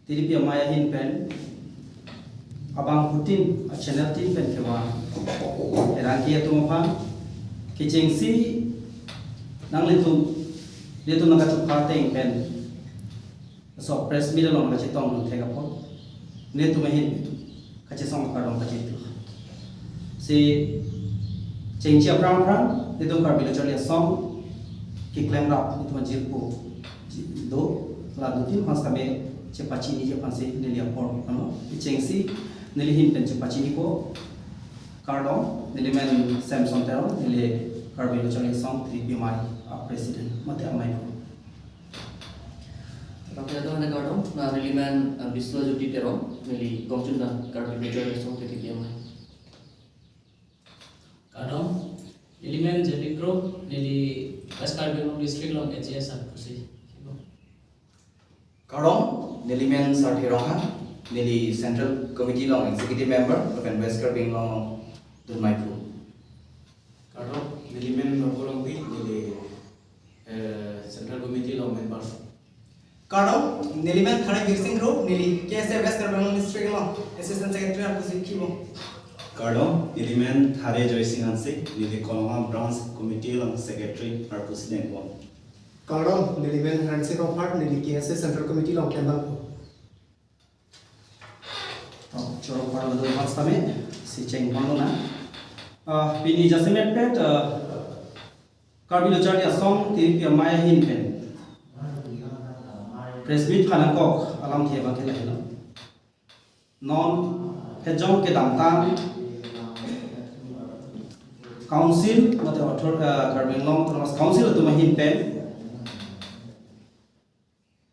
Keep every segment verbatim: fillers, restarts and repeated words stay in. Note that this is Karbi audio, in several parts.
T D P amei ahin pen abangphutin a channel tin pen kevang pherangke atum aphan kechengsi nanglitum, nelitum nangkachupha ateng pen laso press meet along kachetongdun thek apot nelitum ahin kachesong akardom kachethu. Si chengchi aphrang aphrang nelitum Karbi Lo Charli Asong keklem rap nelitum ajirpo do, la dutin aphan sitame chepachiniji aphansi neli apor ano. Kechengsi neli ahin pen chepachinipo. Kardom, neli men Samson Teron, neli Karbi Lo Charli Asong T D P amei a president mate amei. Kardom, kardom, kardom. Na neli men, uh, Biswajyoti Teron, neli kongchundan Karbi Lo Charli Asong T D P amei. Kardom, neli men J P Kro, neli West Karbi Anglong District along A G S arpusi. Kardom, neli men Sarthe Ronghang, neli Central Committee along Executive Member, lapen West Karbi Anglong along dunmeiphu. Kardom, neli men Nongko Rongpi, neli, eh, Central Committee along member. Kardom, neli men Thare Birsing Kro, neli K S A West Karbi Anglong District along Assistant Secretary arpusi kibo. Kardom, neli men Thare Joysing Hanse, neli Kolonga Branch Committee along Secretary arpusi nengpon. Kardom, neli men Hanse Rongphar, neli K S A Central Committee along tembang. Oh, choro para lado mas tame, si chengpon lonang. Ah, pini jasemet pet, ah, Karbi Lo Charli Asong T D P amei ahin pen press meet phan nangkok alamthe abangke lahelo. Non phejong kedamtang council mate author, ah, Karbi Anglong Autonomous Council atum ahin pen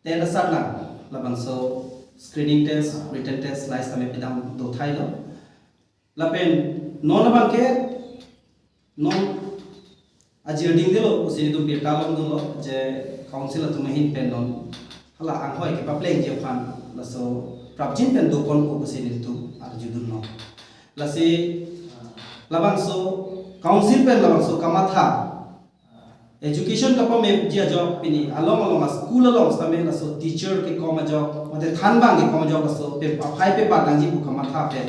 TET asatlang, labangso screening test, written test, lahai sitame pidam dothailo. Lapen non abangke non ajir dingdelo pusi nelitum birta longdunlo je council atum ahin pen non hala anghoi kepaplengji aphan laso prapjin pen doponpo pusi nelitum arjudunlo. Lasi labangso council pen labangso kamatha education kapamepji ajok pini along along a school along sitame laso teacher kekom ajok, mate thanbang kekom ajok laso pe aphai pepat nangji pu kamatha pen.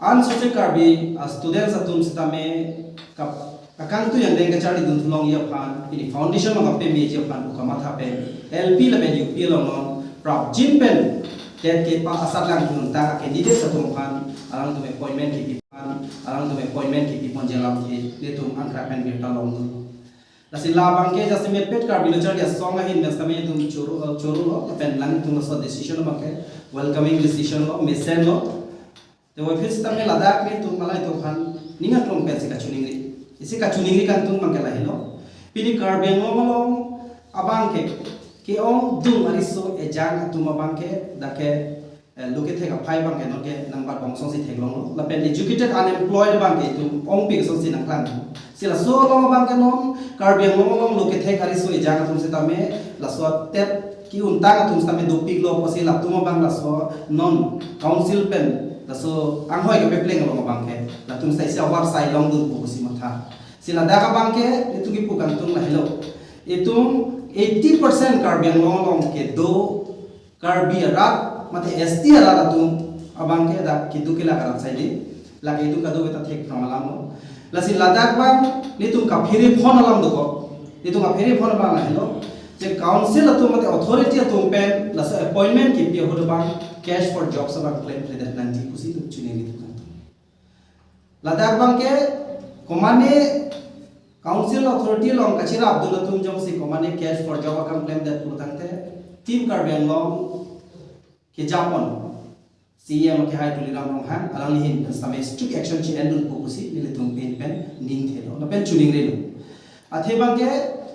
An sose Karbi, ah, students atum sitame kap-, akangtui angdeng kacharlidun thulongji aphan, pini foundation along kapameji aphan pu kamatha pen, L P lapen U P along non prapjin pen TET kepa asatlang kinuntang a candidates atum aphan, alangtum appointment kipi aphan, alangtum appointment kipiponji alamthe nelitum angkrak pen birta longdun. Lasi labangke jasemet pet Karbi Lo Charli Asong ahin pen sitame nelitum choro, chorolo, lapen alangtum laso decision abangke welcoming decision lo, mesenlo. Te office sitame ladak nelitum malai atum aphan ning aklong pensi kachiningri. Isi kachiningri kangtung abangke lahelo. Pini Karbi Anglong along abangke ke-ongdung ariso ejang atum abangke dak ke, eh, lo kethek aphai abangke nonke nangbat bongsongsi theklonglo. Lapen educated unemployed abangke itum ongpik asonsi nangklang. Si laso along abangke non Karbi Anglong along lo kethek ariso ejang atum sitame laso TET kinuntang atum sitame dopiklo pusi latum abang laso non council pen laso anghoi kepapleng along abangke latum sita isi awar sai longdunpo pusi matha. Si ladak abangke nelitum kipu kangtung lahelo. Itum eighty percent Karbi Anglong along kedo Karbi arat, mate S T arat atum abangke dak keduk kelak arat saide. Lake itum kadokave ta thekphrang alamlo. Lasi ladak abang nelitum kaphere phone alam dokok. Nelitum kaphere phone abang lahelo. Je council atum mate authority atum pen laso appointment kipi ahut abang cash for jobs abang klemkledet nangji pusi itum chiningri nelitum. Ladak abangke komane council authority along kachirapdun atum jongsi komane cash for job akam klemdet pulo tangte Team Karbi Anglong kejapon C E M kehai Tuliram Ronghang alangli ahin sitame strict action che-endunpo pusi nelitum pen pen ningthelo lapen chiningrilo. Athe abangke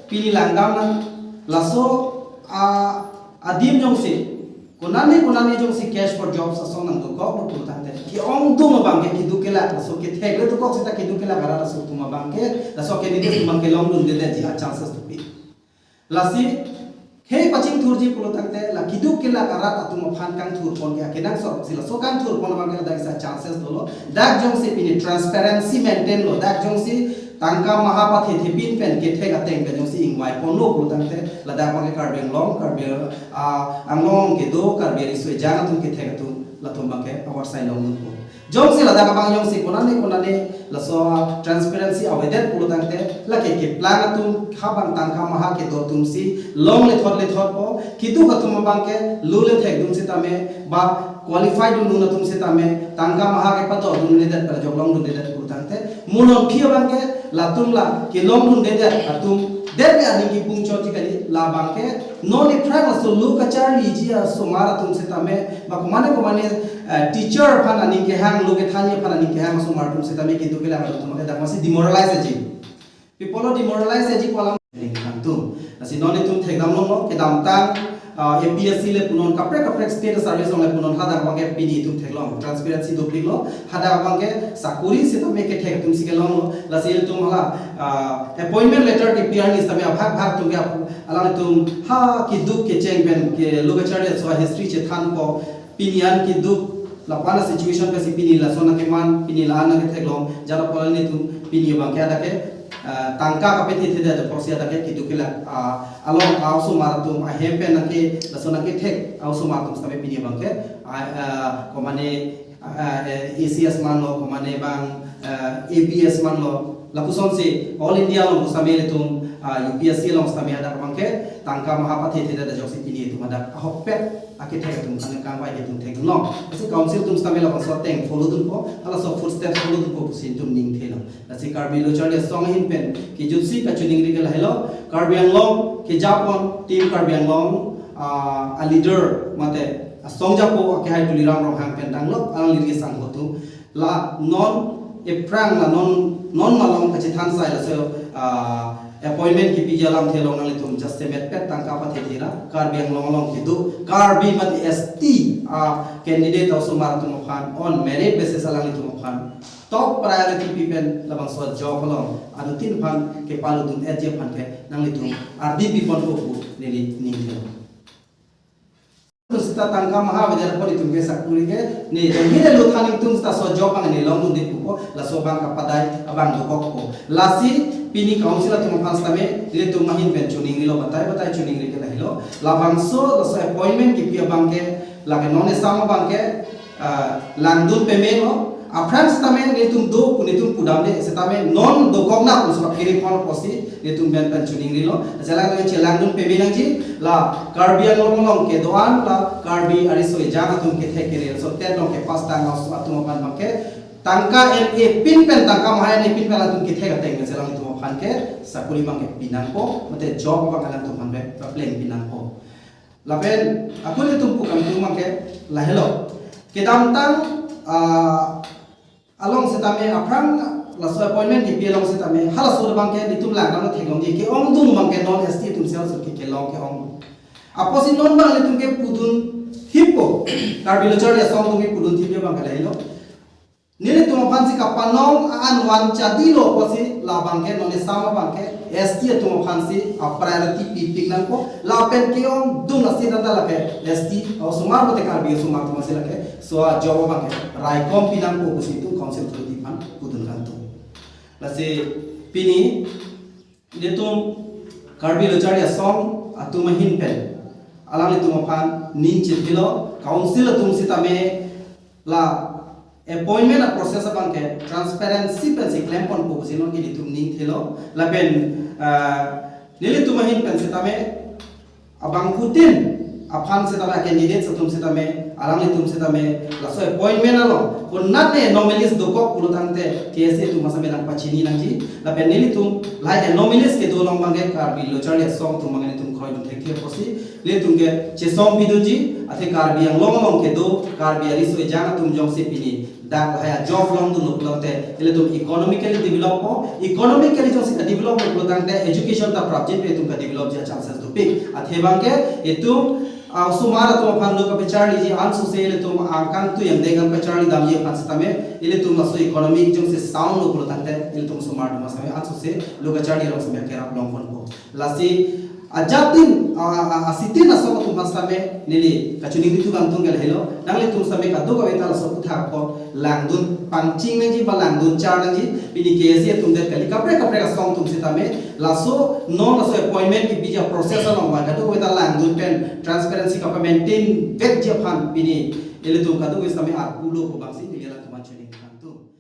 pini langdamnang laso a adim jongsi konane konane jongsi cash for jobs asong nangdokoklo pulo tangte ke-ongdung abangke keduk kelak laso kethek le dokok sita keduk kelak arat laso atum abangke laso candidate atum abangke longdundedetji a-chances dopik. Lasi khei pachingthurji pulo tangte la keduk kelak arat atum aphan kangthurpon ke akenangsot si laso kangthurpon abangke ladak isi a-chances dolo. Dak jongsi pini transparency maintain lo, dak jongsi tangka maha pathe thepin pen kethek ateng pen jongsi ingvai ponlo pulo tangte, ladak abangke Karbi Anglong, Karbi, ah, Anglong kedo, Karbi riso ejang atum kethek atum, latum abangke awar sai longdunpo. Jongsi ladak abang jongsi konane konane laso, ah, transparency avedet pulo tangte, lake keplang atum, habang tangka maha kedo atumsi longle thot le thotpo, keduk atum abangke lule thekdun sitame, ba qualified dun atum sitame, tangka maha kepadodundedet, pajok longdundedet pulo tangte, mo non aphi abangke latum la kelongdundedet atum, det le aning kipung chotji kali, labangke non aphrang laso lo kacharliji asomar atum sitame, ba komane komane, eh, teacher aphan aning kehang, lo kethanji aphan aning kehang asomar atum sitame, keduk kelang atum abangke dak masi demoralize ji. People lo demoralize ji pu alam ning kangtung. Lasi non itum thekdam longlo, kedamtang, ah, A P S C le punon, kaprek kaprek state service along le punon, hadak abangke pini itum theklong, transparency dopiklo, hadak abangke sakuri sitame kethek atumsi kelonglo, lasi itum hala, ah, appointment letter kepi arni sitame abhag bhag atum ke ap-, alanglitum ha keduk kecheng pen ke lo kacharli aso history chethanpo, pini an keduk lapu-an asituation pensi pini lason nangkeman, pini la-an nangketheklong, jara pola nelitum pini abangke hadak ke, ah, tangka kapathe thedet apotsi hadak ke keduk kelang, ah, along a-osomar atum ahem pen nangke lason nangkethek a-osomar atum sitame pini abangke, ah, ah, komane, ah, eh, A C S manlo, komane bang, ah, A B S manlo, lapusonsi All India along pusitame ilitum, ah, U P S C along sitame hadak abangke tangka maha pathe thedet ajoksi pini itum hadak ahokpet akethek atum, ane kangvai atum thekdunlong. Lasi council atum sitame labangso ateng follow dunpo, halaso footstep follow dunpo pusi itum ning thelo. Lasi Karbi Lo Charli Asong ahin pen kejutsi kachiningri ke lahelo, Karbi Anglong kejapon, Team Karbi Anglong, ah, a-leader mate asong japo akehai Tuliram Ronghang pen tanglo, alangli ri sangho atum. La non aphrang la non, non malom kachethan sai laso, ah, appointment kepiji alamthe along nanglitum jasemet pet tangka pathe thera, Karbi Anglong along kedo, Karbi mate S T, ah, candidate a-osomar atum aphan on merit basis alanglitum aphan top priority pi pen labangso job along anuttin aphan kepalutdun-etji aphan ke nanglitum ardi piponpo pu neli ning thelo. Sita tangka maha avedet apot itum ke sakuri ke, ne jongsi ne lo than ingtung sita so job abang ne longdunde pupo, laso abang kapadai abang dokokpo. Lasi pini council atum aphan sitame, nelitum ahin pen chiningrilo, batai batai chiningri ke lahelo. Labangso laso appointment kepi abangke, lake non esam abangke, ah, langdun pemelo, aphrang sitame nelitum do pu nelitum pudamde, sitame non dokoknang pu sitame kiri pon apotsi nelitum pen pen chiningrilo. Chelang, chelangdun peme nangji, la Karbi Anglong along kedo-an, la Karbi ariso ejang atum kethek kere, so ten along kepass tang atum aphan abangke tangka en-e pin pen, tangka maha en-e pin pen latum kethek ateng pen chelang atum aphan ke sakuri abangke pinangpo, mate job abang alangtum aphan pen pleng pinangpo. Lapen akun itum pu kangtung abangke lahelo. Kedamtang, ah, along sitame aphrang laso appointment kepi along sitame, halaso abangke itum langdam theklongji, ke-ongdung abangke non S T atum sel so ke kelong ke-ong. Apotsi non abang itum ke pudunthippo, Karbi Lo Charli Asong atum ke pudunthippo abangke lahelo. Nelitum aphansi kapanong an van chadilo apotsi labangke non esam abangke S T atum aphansi a-priority pipik nangpo, lapen ke-ongdung asi tanta lake S T osomar mate Karbi osomar atum asi lake so a-job abangke raikom pinangpo pusi itum council authority aphan pudun kangtung. Lasi pini nelitum Karbi Lo Charli Asong atum ahin pen alanglitum aphan ning chethelo, council atum sitame la appointment a-process abangke transparency pensi klemponpo pusi non ke nelitum ning thelo. Lapen, ah, nelitum ahin pen sitame abangphutin aphan sitame, candidates atum sitame, alanglitum sitame laso appointment along konatne anomalies dokok pulo tangte K S A atum asame nangpachini nangji. Lapen nelitum lahai anomalies kedo along abangke Karbi Lo Charli Asong atum abangke nelitum kroidun thekthe apotsi nelitum ke chesong pidunji, athe Karbi Anglong along kedo Karbi ariso ejang atum jongsi pini dak lahai a-job longdunlo pulo tangte ilitum economically develop po, economically jongsi ka-develop pulo tangte education ta prapjin pen itum ka-developji a-chances dopik. Athe abangke itum, ah, osomar atum aphan lo kapacharliji ansose ilitum angkang tu yang dengam kacharlidamji aphan sitame, ilitum laso economy jongsi sound lo pulo tangte ilitum osomar atum asame ansose lo kacharli along sitame kerap longponpo. Lasi Ajat tin, a, a, a, asitin asong atum aphan sitame neli kachiningri thu kangtung ke lahelo, nanglitum sitame kadokave ta laso aphuthak apot langdun pangcheng nangji ba langdun char nangji. Pini K S A atum det kali, kaprek kaprek asong atum sitame laso non laso appointment kepiji a-process along ba kadokave ta langdun pen transparency kapamaintain vekji aphan pini ilitum kadokave sitame arpu lo pu abangsi neli alangtum aphan chiningri kangtung.